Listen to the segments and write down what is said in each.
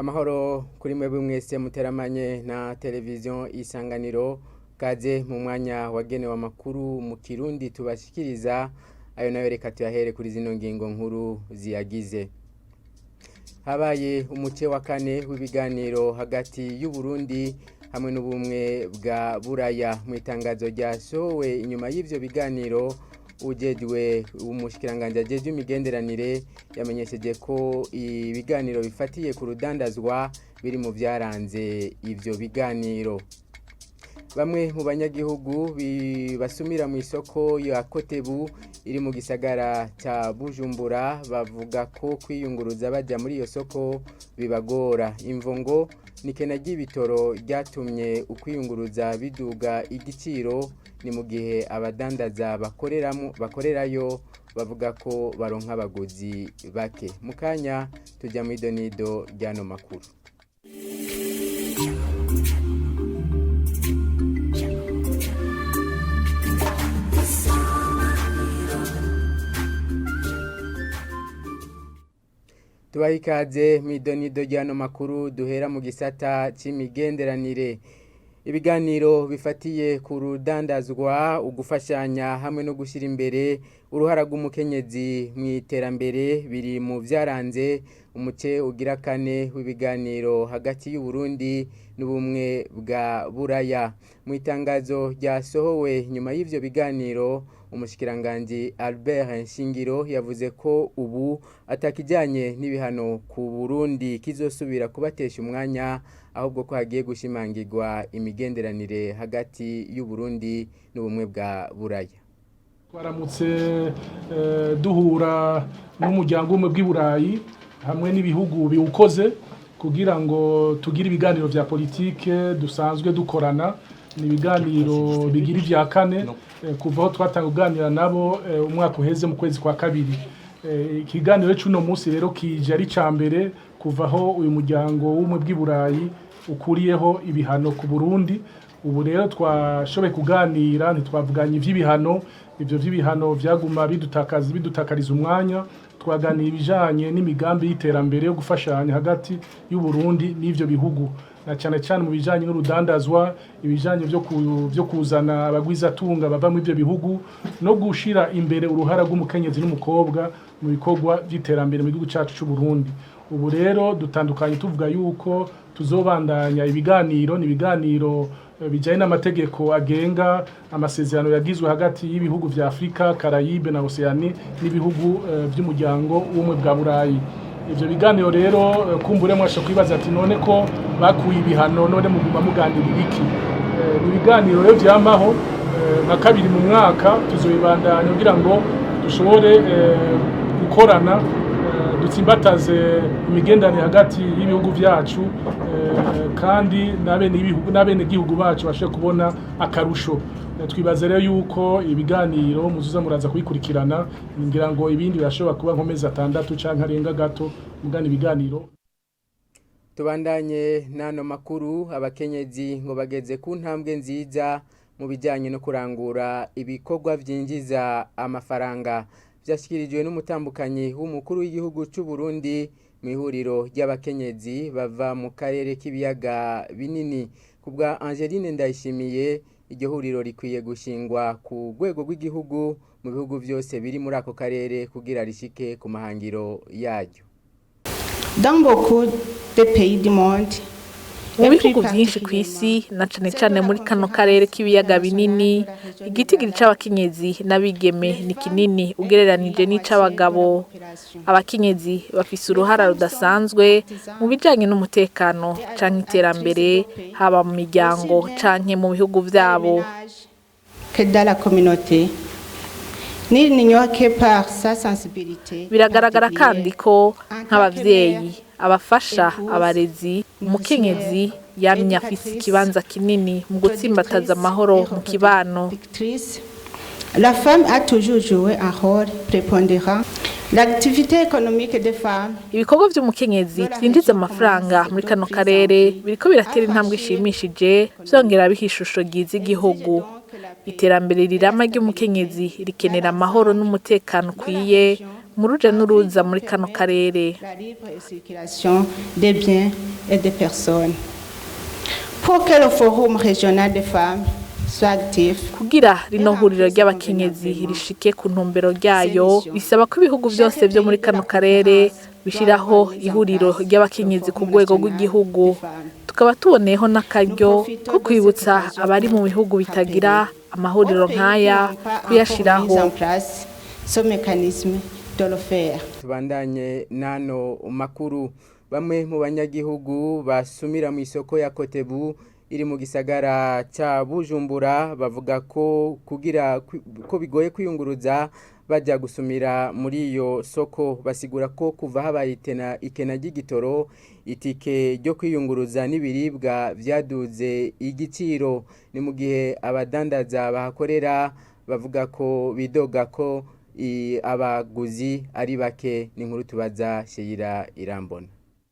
Amahoro kuri mwebwe mwese muteramanye na televiziyo Isanganiro. Kaze mu mwanya wagenewe amakuru mu Kirundi tubashikiriza. Ayo nayo reka tuyahere kuri zino ngingo nkuru ziyagize. Habaye umuce wa kane w'ibiganiro hagati y'Uburundi hamwe n'Ubumwe bwa Buraya. Mu itangazo ryasohowe inyuma y'ivyo biganiro, ujejwe umushikiranganji ajejwe imigenderanire yamenyesheje ko ibiganiro bifatiye ku rudandazwa biri mu vyaranze ivyo biganiro. Bamwe mu banyagihugu basumira mu isoko ya Kotebu iri mu gisagara ca Bujumbura bavuga ko kwiyunguruza baja muri iyo soko bibagora. Imvo ngo nikena ry'ibitoro ryatumye ukwiyunguruza biduga igiciro, ni mu gihe abadandaza bakoreramo bakorerayo bavuga ko baronka abaguzi bake. Mu kanya tujya mu idonido ry'ano makuru. Tubaha ikaze mu idonido ry'ano makuru duhera mu gisata c'imigenderanire. Ibiganiro bifatiye ku rudandazwa, ugufashanya hamwe no gushyira imbere uruhara rw'umukenyezi mu iterambere biri mu vyaranze umuce ugira kane w'ibiganiro hagati y'Uburundi n'Ubumwe bwa Buraya. Mu itangazo ryasohowe nyuma y'ivyo biganiro, umushikiranganji Albert Nshingiro yavuze ko ubu atakijanye n'ibihano ku Burundi kizosubira kubatesha umwanya, ahubwo ko hagiye gushimangirwa imigenderanire hagati y'Uburundi n'Ubumwe bwa Buraya. Twaramutse duhura n'umuryango w'Ubumwe bw'i Burayi hamwe n'ibihugu biwukoze kugira ngo tugire ibiganiro vya politike dusanzwe dukorana. Ni ibiganiro bigira ivya kane kuva aho twatanga kuganira nabo umwaka uheze mu kwezi kwa kabiri. Ikiganiro c'uno munsi rero kije ari ica mbere kuva aho uyu muryango w'Ubumwe bw'i Burayi ukuriyeho ibihano ku Burundi. Ubu rero twashoboye kuganira, ntitwavuganye ivy'ibihano. Ivyo vy'ibihano vyaguma bidutakaza, bidutakariza umwanya. Twaganira ibijanye n'imigambi y'iterambere yo gufashanya hagati y'Uburundi n'ivyo bihugu, na cane cane mu bijanye n'urudandazwa, ibijanye vyo kuzana abagwizatunga bava mu ivyo bihugu, no gushira imbere uruhara rw'umukenyezi n'umukobwa mu bikorwa vy'iterambere mu gihugu cacu c'Uburundi. Ubu rero dutandukanye tuvuga yuko tuzobandanya ibiganiro. Ni ibiganiro bijanye n'amategeko agenga amasezerano yagizwe hagati y'ibihugu vya Afrika, Caraïbe na Oceanie n'ibihugu vy'umuryango w'Ubumwe bwa Burayi. Ivyo biganiro rero, kumbure mwasha kwibaza ati: "None ko bakuye ibihano, none muguma muganirira iki?" Ni ibiganiro rero vyamaho nka kabiri mu mwaka. Tuzobibandanya kugira ngo dushobore gukorana, dutsimbataze imigenderanire hagati y'ibihugu vyacu, kandi n'abenegihugu bacu bashobore kubona akarusho. Twibaza rero yuko ibiganiro muzuza muraza kubikurikirana. Ngira ngo ibindi birashobora kuba nko mezi 6 canke arenga gato, mugana ibiganiro. Tubandanye n'ano makuru. Abakenyezi ngo bageze ku ntambwe nziza mu bijyanye no kurangura ibikorwa byinjiza amafaranga. Byashyikirijwe n'umutambukanyi w'umukuru w'igihugu cy'u Burundi mu ihuriro ry'abakenyezi bava mu karere k'ibiyaga binini. Ku bwa Angeline Ndayishimiye, iryo huriro rikwiye gushingwa ku rwego rw'igihugu mu bihugu byose biri muri ako karere kugira rishike ku mahangiro yaryo. Dans beaucoup de pays du monde, Mu bihugu byinshi ku isi, na cane cane muri kano karere k'ibiyaga binini, igitigiri c'abakenyezi n'abigeme ni kinini ugereranije n'ic'abagabo. Abakenyezi bafise uruhara rudasanzwe mu bijanye n'umutekano canke iterambere, haba mu miryango canke mu bihugu vyabo. que dans la communauté. Nul n'ignore que par sa sensibilité Biragaragara kandi ko nk'abavyeyi, abafasha, abarezi, umukenyezi yamye afise ikibanza kinini mu gutsimbataza amahoro mu kibano. La femme a toujours joué un rôle prépondérant. L'activité économique des femmes Ibikorwa vy'umukenyezi vyinjiza amafaranga muri kano karere biriko biratera intambwe ishimishije, vyongera biha ishusho ryiza igihugu. Iterambere rirama ry'umukenyezi rikenera amahoro n'umutekano ukwiye. mu ruja n'uruza muri kano karere. La libre circulation des biens et des personnes. Pour que le Forum régional des femmes soit actif, Kugira rino huriro ry'abakenyezi rishike ku ntumbero ryayo, bisaba ko ibihugu byose byo muri kano karere bishiraho ihuriro ry'abakenyezi ku rwego rw'igihugu. Tukaba tuboneyeho n'akaryo ko kwibutsa abari mu bihugu bitagira amahuriro nk'aya kuyashiraho. Mise en place ce mécanisme de le faire. Tubandanye nano makuru. Bamwe mu banyagihugu basumira mu isoko ya Kotebu iri mu gisagara ca Bujumbura bavuga ko kugira ko bigoye kwiyunguruza bajya gusumira muri iyo soko. Basigura ko kuva habaye itena ikena ry'igitoro, itike ryo kwiyunguruza n'ibiribwa vyaduze igiciro. Ni mu gihe abadandaza bahakorera bavuga ko bidoga ko abaguzi ari bake. Ni inkuru tubaza Sheyira Irambona.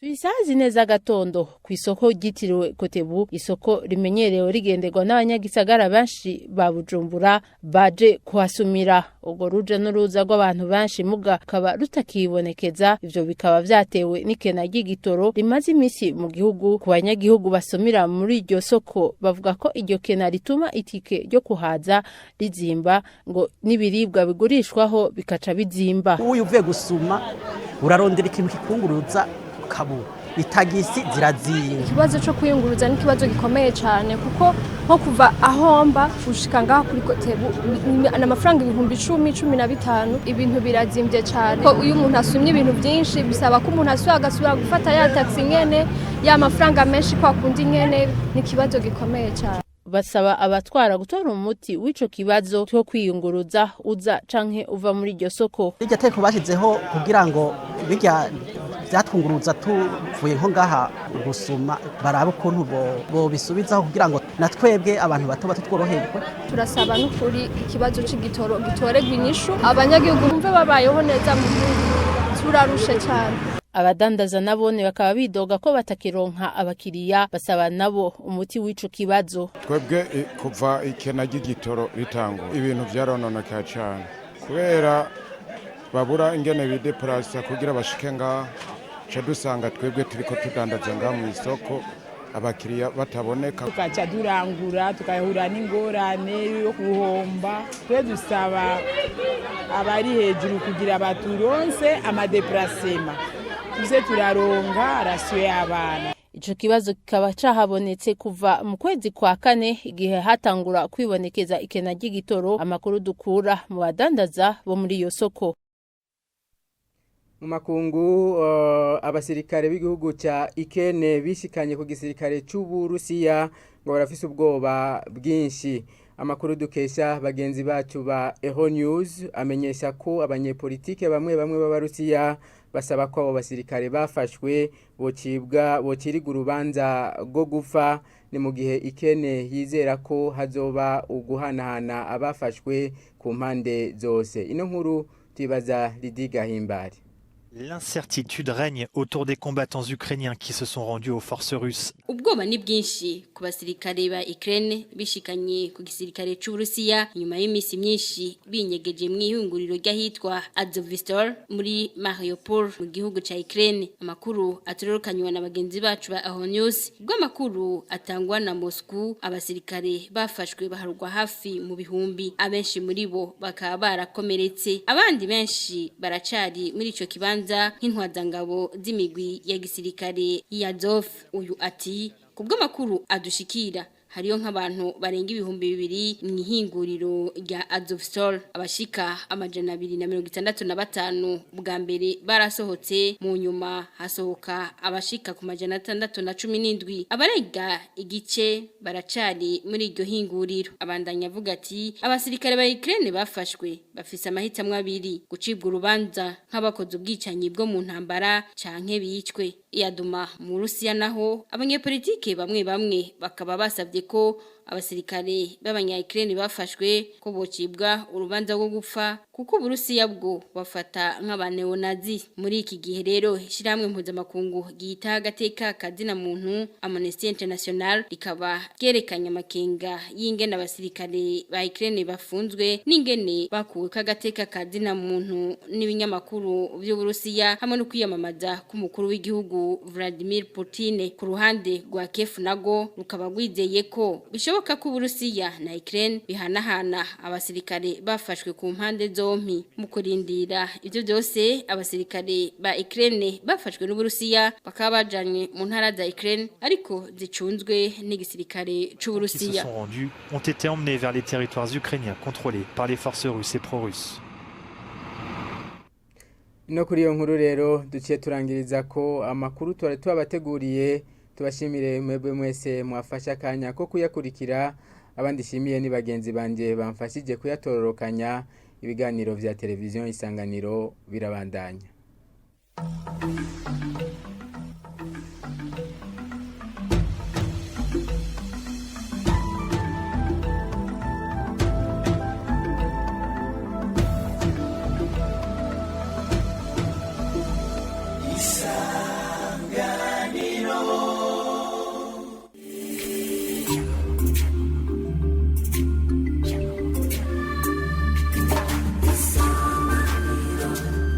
Tuyisaha 4 z'agatondo ku isoko ryitiriwe Kotebu, isoko rimenyerewe rigenderwa n'abanyagisagara benshi ba Bujumbura baje kuhasumira. Urwo ruja n'uruza rw'abantu benshi muga kaba rutakibonekeza, ivyo bikaba vyatewe n'ikena ry'igitoro rimaze imisi mu gihugu. Ku banyagihugu basumira muri iryo soko bavuga ko iryo kena rituma itike ryo kuhaza rizimba, ngo n'ibiribwa bigurishwaho bikaca bizimba. Uyu uvuye gusuma urarondera ikintu kikunguruza ukabura, itagisi zirazinga. Ikibazo cyo kwiyunguruza ni ikibazo gikomeye cyane, kuko nko kuva ahomba gushika ngaha kuri Kotebu ni amafaranga 10,000, 15,000. Ibintu birazimbye cyane, ko iyo umuntu asumye ibintu byinshi bisaba ko umuntu asubira agasubira gufata ya taxi nyene, ya mafaranga menshi kwa kundi nyene. Ni ikibazo gikomeye cyane. Basaba abatwara gutora umuti w'ico kibazo cyo kwiyunguruza uza canke uva muri iryo soko. Iryo teko bashyizeho kugira ngo bijya byatwunguruza tuvuye nko ngaha gusuma, barabe ukuntu bobisubizaho kugira ngo na twebwe abantu bato bato tworoherwe. Turasaba n'ukuri ikibazo c'igitoro gitoregwa inyishu, abanyagihugu bumve babayeho neza mu gihugu. Turarushe cyane. Abadandaza nabone bakaba bidoga ko batakironka abakiriya, basaba nabo umuti w'ico kibazo. Twebwe kuva ikena ry'igitoro ritangura, ibintu vyarononekaye cane kubera babura ingene bideplasa kugira bashike ngaha. Ca dusanga twebwe turiko tudandaza ngaha mu isoko, abakiriya bataboneka. Tukaca durangura, tukahura n'ingorane yo guhomba. Twe dusaba abari hejuru kugira baturonse amadeplacement, tuze turaronka ration y'abana. Ico kibazo kikaba cahabonetse kuva mu kwezi kwa kane, igihe hatangura kwibonekeza ikena ry'igitoro, amakuru dukura mu badandaza bo muri iyo soko. Mu makungu, abasirikare b'igihugu ca Ukraine bishikanye ku gisirikare c'Uburusiya ngo barafise ubwoba bwinshi. Amakuru dukesha bagenzi bacu ba Eho News amenyesha ko abanyepolitike bamwe bamwe b'Abarusiya basaba ko abo basirikare bafashwe bocibwa bociriga urubanza rwo gupfa. Ni mu gihe Ukraine yizera ko hazoba uguhanahana abafashwe ku mpande zose. Ino nkuru tuyibaza Lydie Gahimbare. L'incertitude règne autour des combattants ukrainiens qui se sont rendus aux forces russes. Ubwoba ni bwinshi ku basirikare ba Ukraine bishikanye ku gisirikare c'Uburusiya nyuma y'imisi myinshi binyegeje mu ihunguriro ry'ahitwa Azovstal muri Mariupol mu gihugu ca Ukraine. Amakuru atororokanywa na bagenzi bacu ba Aho News bw'amakuru atangwa na Moscow, abasirikare bafashwe baharugwa hafi mu bihumbi, abenshi muri bo bakaba barakomeretse, abandi benshi baracari muri ico kibanza nk'intwazangabo z'imigwi ya gisirikare ya Azov. Uyu ati: kubw'amakuru adushikira, hariyo nk'abantu barenga 2000 mu ihinguriro rya Azovstal. Abashika 265 bwa mbere barasohotse, mu nyuma hasohoka abashika ku 617, abarenga igice baracari muri iryo hinguriro. Abandanya avuga ati: abasirikare ba Ukraine bafashwe bafise amahitamwo abiri: gucibwa urubanza nk'abakoze ubwicanyi bwo mu ntambara canke bicwe. Iyaduma mu Rusiya naho, abanyepolitike bamwe bamwe bakaba basabye ko Abasirikare b'abanya Ukraine bafashwe ko bocibwa urubanza rwo gupfa, kuko Uburusiya bwo bafata nk'abaneonazi. Muri iki gihe rero, ishyirahamwe mpuzamakungu ryita agateka kazina muntu, Amnesty International, rikaba ryerekanye amakenga y'ingene abasirikare ba Ukraine bafunzwe n'ingene bakuwe k'agateka kazina muntu n'ibinyamakuru by'Uburusiya, hamwe no kwiyamamaza k'umukuru w'igihugu Vladimir Putin. Ku ruhande rwa Kiev nago rukaba rwizeye ko bishoboka ko Uburusiya na Ukraine bihanahana abasirikare bafashwe ku mpande zompi. Mu kurindira ivyo byose, abasirikare ba Ukraine bafashwe n'Uburusiya bakaba bajanywe mu ntara za Ukraine ariko zicunzwe n'igisirikare Qui se c'Uburusiya. Sont rendus ont été emmenés vers les territoires ukrainiens contrôlés par les forces russes et pro-russes. No kuri iyo nkuru rero duciye turangiriza ko amakuru twari tubabateguriye. Tubashimire mwebwe mwese mwafashe akanya ko kuyakurikira. Abandi shimiye ni bagenzi banje bamfashije kuyatororokanya. Ibiganiro vya Televiziyo Isanganiro birabandanya.